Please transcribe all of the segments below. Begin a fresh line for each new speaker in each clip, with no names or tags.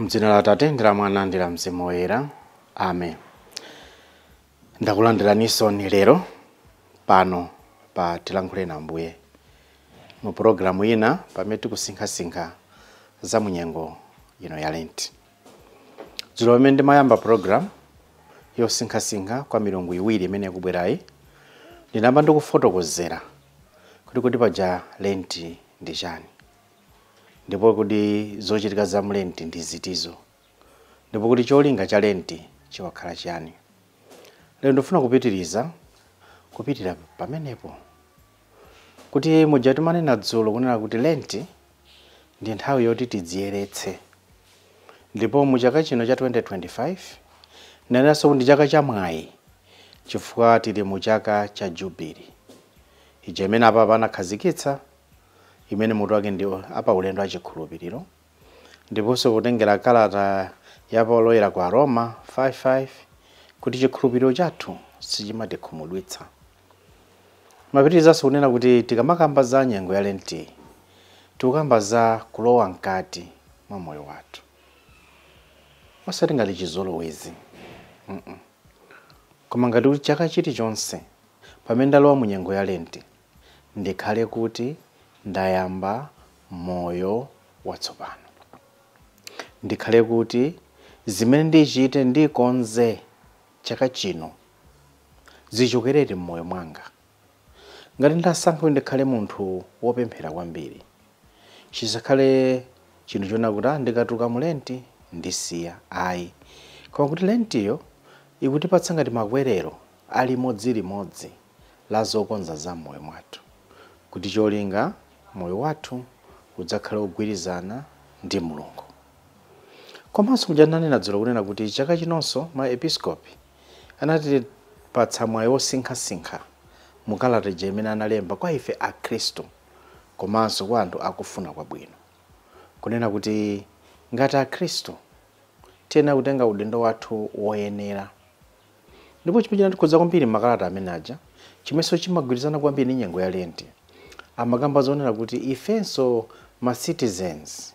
Mdzina la Atate ndi la Mwana ndi la Mzimu Woyera, amen. Ndakulandiraninso lero pano pa Tilankhuleni Ambuye mu pulogalamu ina pamene tikusinkhasinkha za munyengo ino ya Lenti. Dzulo pamene ndimayamba pulogalamu yosinkhasinkha kwa milungu iwiri imene ikubwerayi, ndinayamba ndikufotokozera kuti paja Lenti ndi chani, ndipo kuti zochitika za mlenti ndi zitizo, ndipo kuti cholinga cha Lenti chiwakhala chiyani. Lero ndifuna kupitiriza kupitira pamenepo, kuti muja timanena dzulo kunena kuti Lenti ndi nthawi yoti tidziyeretse, ndipo mu chaka chino cha 2025 nanenso ndi chaka cha mwayi, chifukwa tili mu chaka cha Jubili ija imene apapa anakhazikitsa, imene mutu wake ndi apa ulendo achikhulupiriro, ndiponso kutengera kalata ya Paulo Woyera kwa Roma 5:5 kuti chikhulupiriro chathu sichimatikhumudwitsa. Mapitirizanso kunena kuti tikamakamba za nyengo ya Lenti, tikukamba za kulowa mkati mwa moyo wathu, osati ngati chizolowezi, koma ngati kuti chaka chilichonse pamene ndalowa mu nyengo ya Lenti ndikhale kuti ndayamba moyo watsopano, ndikhale kuti zimene ndichite ndikonze chaka chino zichokerere m'moyo mwanga. Ngati ndasankha kuti ndikhale munthu wopemphera kwambiri, chisakhale chinthu chona kuti ndikatuluka mu Lenti ndisiya, ayi, koma kuti Lentiyo ikutipatsa ngati makwerero ali limodzilimodzi la zokonza za moyo mwathu, kuti cholinga moyo wathu udzakhale wogwirizana ndi Mulungu. Komanso muja ndanena dzulo kunena kuti chaka chinonso ma episkopi anatipatsa mwayi wosinkhasinkha mu kalata ija imene analemba kwa ife akhristu komanso kwa anthu akufuna kwabwino, kunena kuti ngati akhristu tiyenera kutenga udindo wathu woyenera. Ndipo chimene chinatikhudza kwambiri makalata amene aja, chimenso chimagwirizana kwambiri ndi nyengo ya Lenti, amakamba zonena kuti ifenso ma citizens,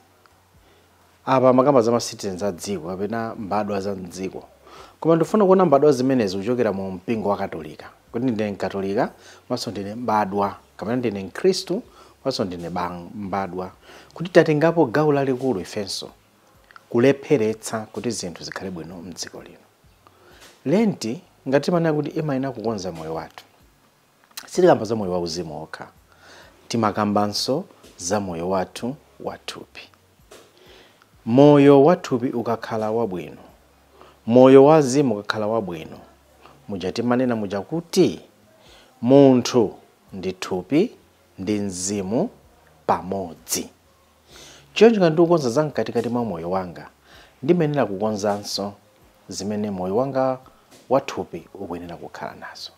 apa amakamba za ma citizens a dziko kapena mbadwa za mdziko, koma ndifuna kuona mbadwa zimenezi kuchokera mu mpingo wa Katolika, kuti ndine mkatolika komanso ndine mbadwa, kapena ndine mkhristu komanso ndine mbadwa, kuti tatengapo gawo lalikulu ifenso kulepheretsa kuti zinthu zikhale bwino mdziko lino. Lenti ngati timanena kuti imayenera kukonza moyo wathu, sitikamba za moyo wauzimu okha, timakambanso za moyo wathu wathupi. Moyo wathupi ukakhala wabwino, moyo wazimu ukakhala wabwino, muja timanena muja kuti munthu ndi thupi ndi mzimu pamodzi. Choncho ngati ndikukonza za mkatikati mwa moyo wanga, ndimayenera kukonzanso zimene moyo wanga wathupi ukuyenera kukhala nazo.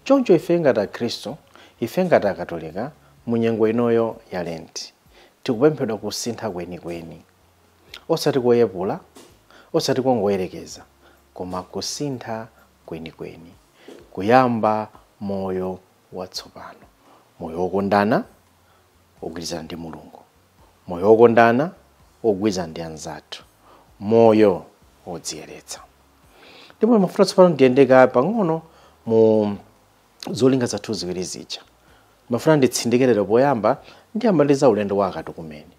Choncho ife ngati akhristu, ife ngati akatolika, mu nyengo inoyo ya Lenti tikupemphedwa kusintha kwenikweni, osati koyepula, osati kongoyerekeza, koma kusintha kwenikweni, kuyamba moyo watsopano, moyo wokondana wogwirizana ndi Mulungu, moyo wokondana wogwirizana ndi anzathu, moyo wodziyeretsa. Ndipo mafuna tsopano ndiyendeka pang'ono mu zolinga zathu ziwiri zija. Mafuna nditsindike poyamba ndiyamba ndi za ulendo wa akatikumeni.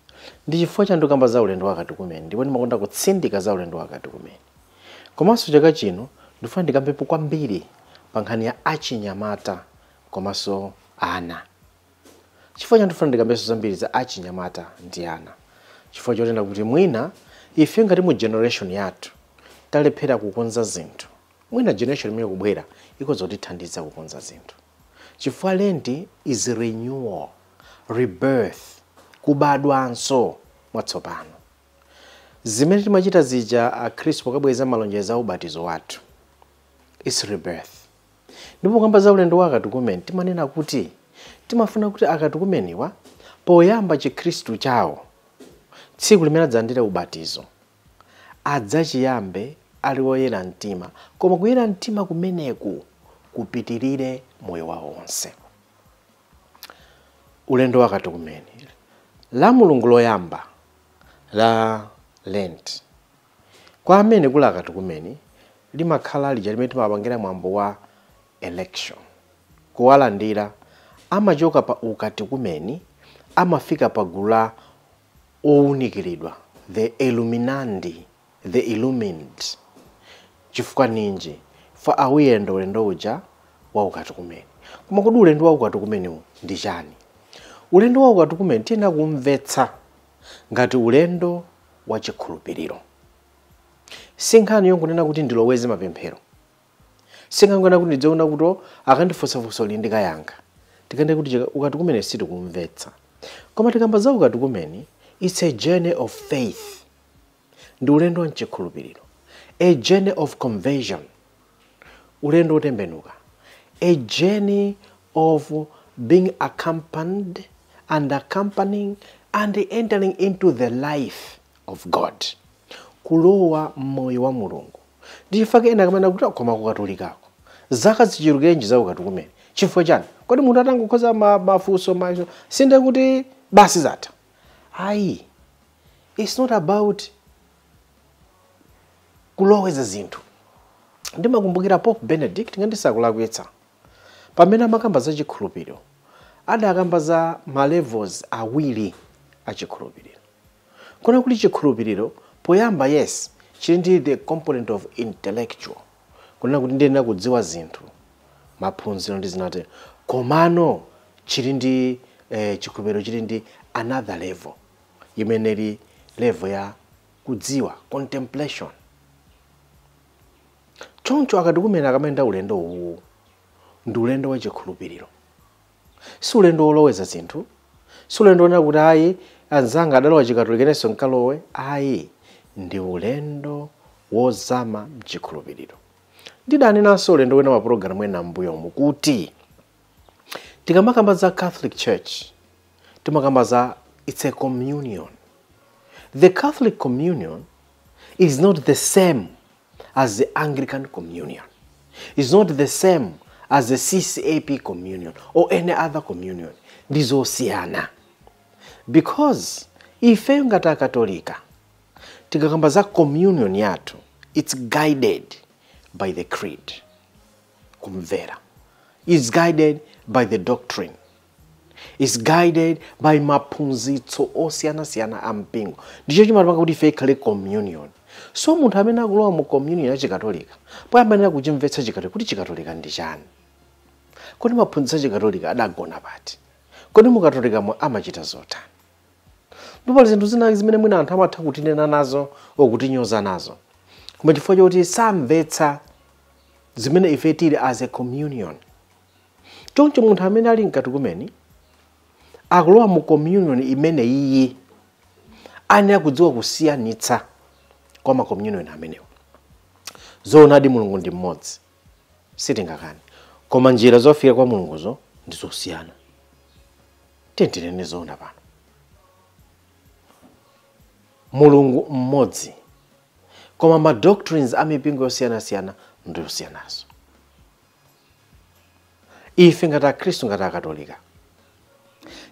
Ndi chifukwa cha ndikamba za ulendo wa akatikumeni, ndipo ndimakonda kutsindika za ulendo wa akatikumeni. Komanso chaka chino ndifuna ndikambepo kwambiri pa nkhani ya achinyamata komanso ana. Chifukwa cha ndifuna ndikambenso zambiri za achinyamata ndi ana, chifukwa chotenda kuti mwina ife ngati mu generation yathu talephera kukonza zinthu, mwina generation imene ikubwera ikhoza kutithandiza kukonza zinthu. Chifukwa Lenti is renewal, rebirth, kubadwanso mwatsopano. Zimene timachita zija akhristu pokabweza malonjezo a ubatizo wathu is rebirth. Ndipo kamba za ulendo wa akatikumeni, timanena kuti timafuna kuti akatikumeniwa poyamba chikhristu chawo, tsiku limene adzalandire ubatizo, adzachiyambe ali woyera mtima, koma kuyera mtima kumeneku kupitirire moyo wawo wonse. Ulendo wa akatikumeni la Mulungu loyamba la Lent Kwa amene kuli akatikumeni, limakhala lija limene timapangira mwambo wa election, kuwalandira. Amachoka pa ukatikumeni, amafika pa gulu la owunikiridwa, the illuminandi, the illumined. Chifukwa ninji? Fa awuyenda ulendo uja wa ukatikumeni. Koma kodi ulendo wa ukatikumeniwu ndi chani? Ulendo wa ukatikumeni tiyenera kumvetsa ngati ulendo wa chikhulupiriro. Si nkhani yongonena kuti ndiloweze mapemphero, si nkhani yongonena kuti ndidziona kuti akandifunsafunsa li ndikayankha. Tikande kuti ukatikumeni sitikumvetsa. Koma tikamba za ukatikumeni, it's a journey of faith, ndi ulendo wa mchikhulupiriro, a journey of conversion, ulendo wotembenuka, a journey of being accompanied and accompanying and entering into the life of God, kulowa mmoyo wa Mulungu. Ndi chifukwa ena akamana kuti koma kukatolikako zaka zichulukirenji za ukatikumeni. Chifukwa chani? Kodi munthu atangokhoza mafunso maso sinde kuti basi zatha? Ayi, it's not about kuloweza zinthu. Ndimakumbukira Pope Benedict, ngandisakulakwitsa, pamene amakamba za chikhulupiriro adakamba za ma levels awiri a chikhulupiriro. Kuna kuti chikhulupiriro poyamba, yes, chili ndi the component of intellectual, kunena kuti ndiyenera kudziwa zinthu, maphunziro ndi zinatero, komano chili ndi chikhulupiriro chili ndi another level imene ili level ya kudziwa, contemplation. Choncho akatikumena akamayenda ulendo uwu ndi ulendo wa chikhulupiriro, si ulendo woloweza zinthu, si ulendo wonena kuti ayi, anzanga adalowa chikatolika inenso nkalowe. Ayi, ndi ulendo wozama mchikhulupiriro. Ndidanenanso ulendo wina wa pulogalamu ena m'mbuyomu kuti tikamakamba za Catholic Church timakamba za it's a communion. The Catholic communion is not the same as the Anglican communion, is not the same as the CCAP communion or any other communion. Ndizosiyana, because ife ngati Akatolika tikakamba za communion yathu, it's guided by the creed, kumvera, it's guided by the doctrine, it's guided by maphunzitso osiyanasiyana a mpingo. Ndicho chimatipanga kuti ife ikhale communion. So munthu amene akulowa mu communion ya chikatolika poyambanira kuchimvetsa chikatolika, kuti chikatolika ndi chani, kodi maphunzitso a chikatolika adagona pati, kodi mukatolikamo amachita zotani. Ndipo zinthu zina zimene mwina anthu amatha kutinena nazo okutinyoza nazo, koma chifukwa chokuti samvetsa zimene ife tili as a communion. Choncho munthu amene ali mkatikumeni akulowa mu communion imene iyi ayenera kudziwa kusiyanitsa kwa ma communion amenewo. Zoonadi Mulungu ndi mmodzi, sitingakane, koma njira zofika kwa Mulunguzo ndi zosiyana. Tinene zoona pano, Mulungu mmodzi, koma ma doctrines a mipingo yosiyanasiyana ndi yosiyanaso. Ife ngati Akhristu, ngati Akatolika,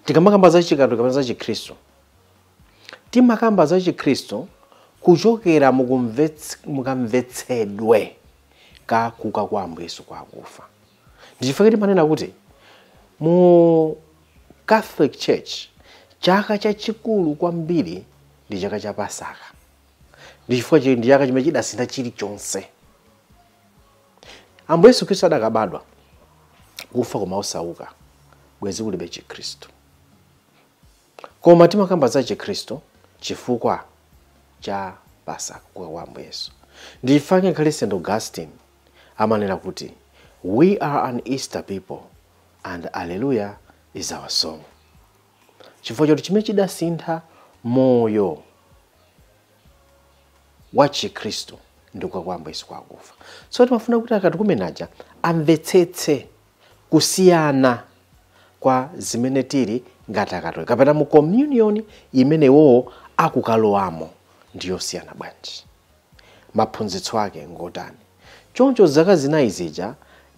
tikamakamba za chikatolika kapena za chikhristu, timakamba za chikhristu kuchokera mukamvetsedwe ka kuuka kwa Ambuye Yesu kwa akufa. Ndi chifukwa timanena kuti mu Catholic Church chaka chachikulu kwambiri ndi chaka cha Pasaka. Ndi chifukwa chili ndi chaka chimene chidasintha chilichonse. Ambuye Yesu Khristu adakabadwa kufa koma osauka, bwezi kulibe chikhristu. Koma timakamba za chikhristu chifukwa cha Pasaka, kuuka kwa Ambuye Yesu. Ndi chifukwa ngakhale St Augustine amanena kuti we are an Easter people and Alleluia is our song. Chifukwa choti chimene chidasintha moyo wa chikhristu ndi kuuka kwa Ambuye Yesu kwa akufa. So timafuna kuti akatikumenaja amvetsetse kusiyana kwa zimene tili ngati Akatolika kapena mu communion imene iwowo akukalowamo ndiyosiyana bwanji, maphunzitso ake ngotani. Choncho zaka zinayi zija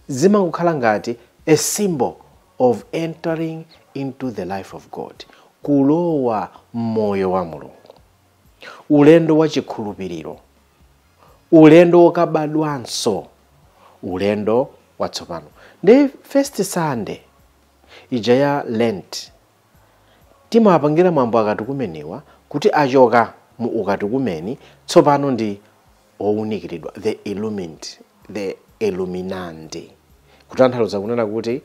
zimangokhala ngati a symbol of entering into the life of God, kulowa mmoyo wa Mulungu, ulendo wa chikhulupiriro. Ulendo wokabadwanso, ulendo watsopano. Ndi first Sunday ija ya Lent timapangira mwambo akatikumeniwa kuti achoka mu ukatikumeni, tsopano ndi owunikiridwa, the illumined, the illuminandi, kutanthauza kunena kuti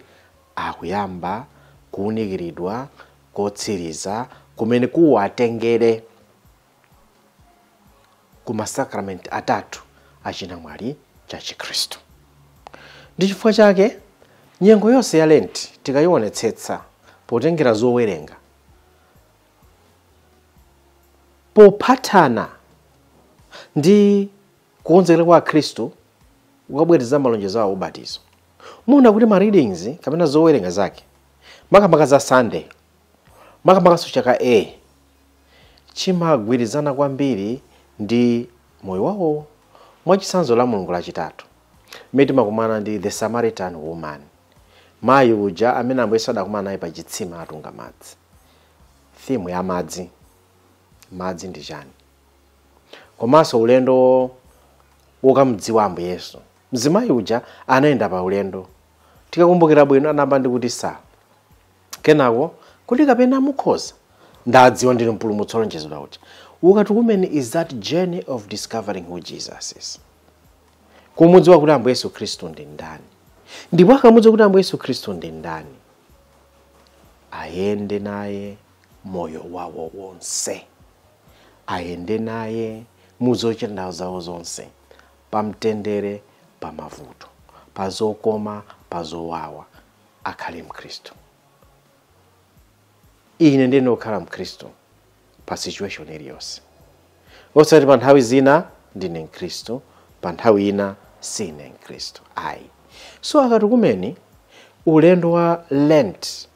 akuyamba kuwunikiridwa kotsiriza kumene kuwatengere ku masakramenti atatu achinamwali cha Chikhristu. Ndi chifukwa chake nyengo yonse ya Lent tikayionetsetsa potengera zowerenga, pophatana ndi kukonzekera kwa Khristu kukabwereza malonjezo awo ubatizo, muona kuti ma readings kapena zowerenga zake makamaka za Sunday, makamakaso chaka A, chimagwirizana kwambiri ndi moyo wawo. Mwachitsanzo la Mulungu lachitatu mmene timakumana ndi the Samaritan woman, mayi uja amene Ambuye Yesu adakumana naye pa chitsime atunga madzi. Theme ya madzi, madzi ndi chani? Komanso ulendo wokamudziwa Ambuye Yesu, mzimayi uja anayenda pa ulendo, tikakumbukira bwino anayamba ndi kuti sa, kenako kuti kapena mukhoza ndadziwa ndinu mpulumutsi wolonjezedwa uja. Ukatikumeni is that journey of discovering who Jesus is, kumudziwa kuti Ambuye Yesu Khristu ndi ndani. Ndipo akamudziwa kuti Ambuye Yesu Khristu ndi ndani, ayende naye moyo wawo wonse, ayende naye muzochita zawo zonse, pamtendere, pamavuto, pazokoma, pazowawa, akhale Mkhristu. Ine ndine okhala Mkhristu pa situation iliyonse, osati pa nthawi zina ndine Mkhristu, pa nthawi ina sine Mkhristu, ayi. So akatikumeni ulendo wa Lent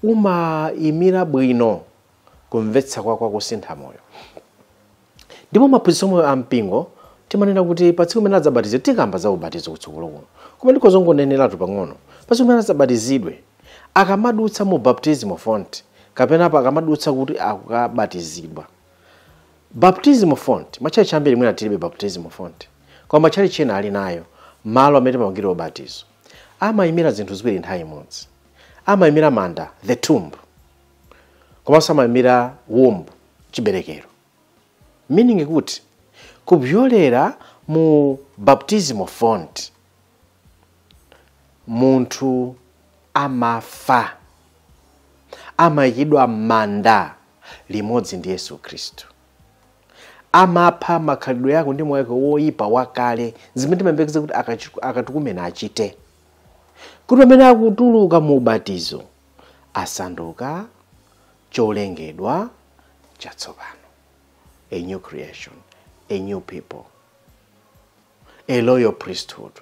umayimira bwino kumvetsa kwakwa kusintha moyo. Ndipo maphunzitso moyo a mpingo timanena kuti pa tsiku limene adzabatizidwe, tikamba za ubatizo kutsogolo kuno, koma ndikozongoneneratu pang'ono. Pa tsiku limene adzabatizidwe, akamadutsa mu baptismal font, kapena apa akamadutsa kuti akabatizidwa, baptismal font, matchalitchi ambiri mwina tilibe baptismal font, koma matchalitchi ena ali nayo, malo amene timapangira ubatizo, amayimira zinthu ziwiri nthawi imodzi. Amayimira manda, the tomb, komanso amayimira womb, chiberekero. Meaning kuti kupyolera mu baptismal font munthu amafa, amayikidwa m'manda limodzi ndi Yesu Khristu, amapha makhalidwe yako ndi moyo wake woyipa wakale, zimene timayembekeza kuti akatikumena achite, kuti pamene akutuluka mu ubatizo asanduka cholengedwa chatsopano, a new creation, a new people, a loyal priesthood,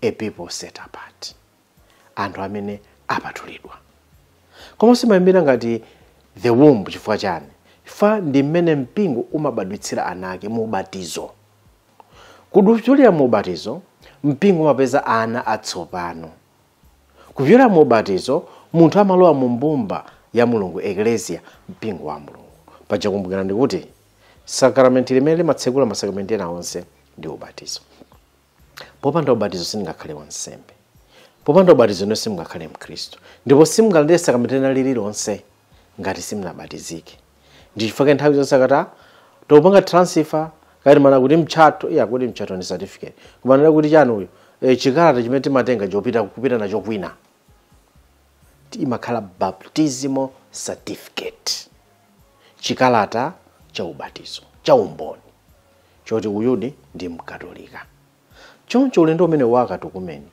a people set apart, anthu amene apatulidwa. Koma simayambira ngati the womb. Chifukwa chani? Chifukwa ndi mmene mpingo umabadwitsira ana ake mu ubatizo. Kupyolera mu ubatizo mpingo umapeza ana atsopano. Kupyolera mu ubatizo munthu amalowa mu mbumba ya Mulungu, eklesia, mpingo wa Mulungu. Paja kumbukira ndikuti sakramenti limene limatsekula masakramenti ena onse ndi ubatizo. Popanda ubatizo sindingakhale wansembe, popanda ubatizo ino simungakhale Mkhristu, ndipo simungalandire sakramenti lina lililonse ngati simunabatizike. Ndi chifukwa nthawi zonse akati topanga transfer kati mana kuti mtchato, iya kuti mtchato ndi certificate, kumanena kuti chani uyu chikalata chimene timatenga chopita kupita nacho kwina imakhala baptismal certificate, chikalata cha ubatizo cha umboni choti uyudi ndi Mkatolika. Choncho ulendo umene wakatikumeni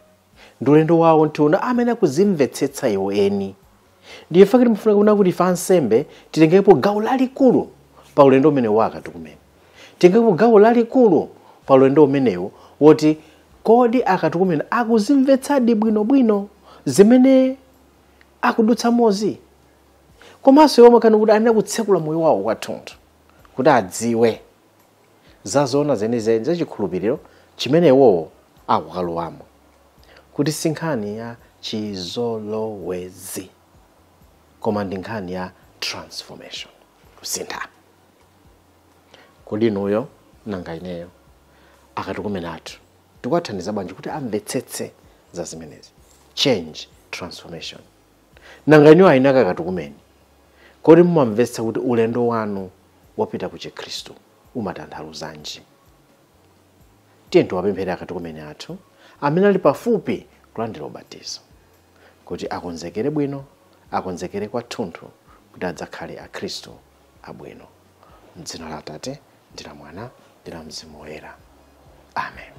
ndi ulendo wawo ntiuna amene akuzimvetsetsa iwo eni. Ndiye fakiti mufuna kuona kuti ife ansembe titengepo gawo lalikulu pa ulendo umene wakatikumeni, titengepo gawo lalikulu pa ulendo umenewu woti kodi akatikumeni akuzimvetsadi bwinobwino zimene akudutsa mozi, komanso iwo amakhala kuti anena kutsekula moyo wawo kwathunthu kuti adziwe za zoona zenizeni za chikhulupiriro chimene iwowo akukalowamo, kuti si nkhani ya chizolowezi koma ndi nkhani ya transformation, kusintha. Kodi inuyo nanga ineyo Akatikumeni athu tikuwathandiza bwanji kuti amvetsetse za zimenezi? Change, transformation. Nanga inu ainaka akatikumeni, kodi mumamvetsa kuti ulendo wanu wopita ku Chikhristu umatanthauzanji? Tiye tiwapemphere akatikumeni athu amene ali pafupi kulandira ubatizo kuti akonzekere bwino, akonzekere kwathunthu kuti adzakhale Akhristu abwino. Mdzina la Atate ndi la Mwana ndi la Mzimu Woyera. Amen.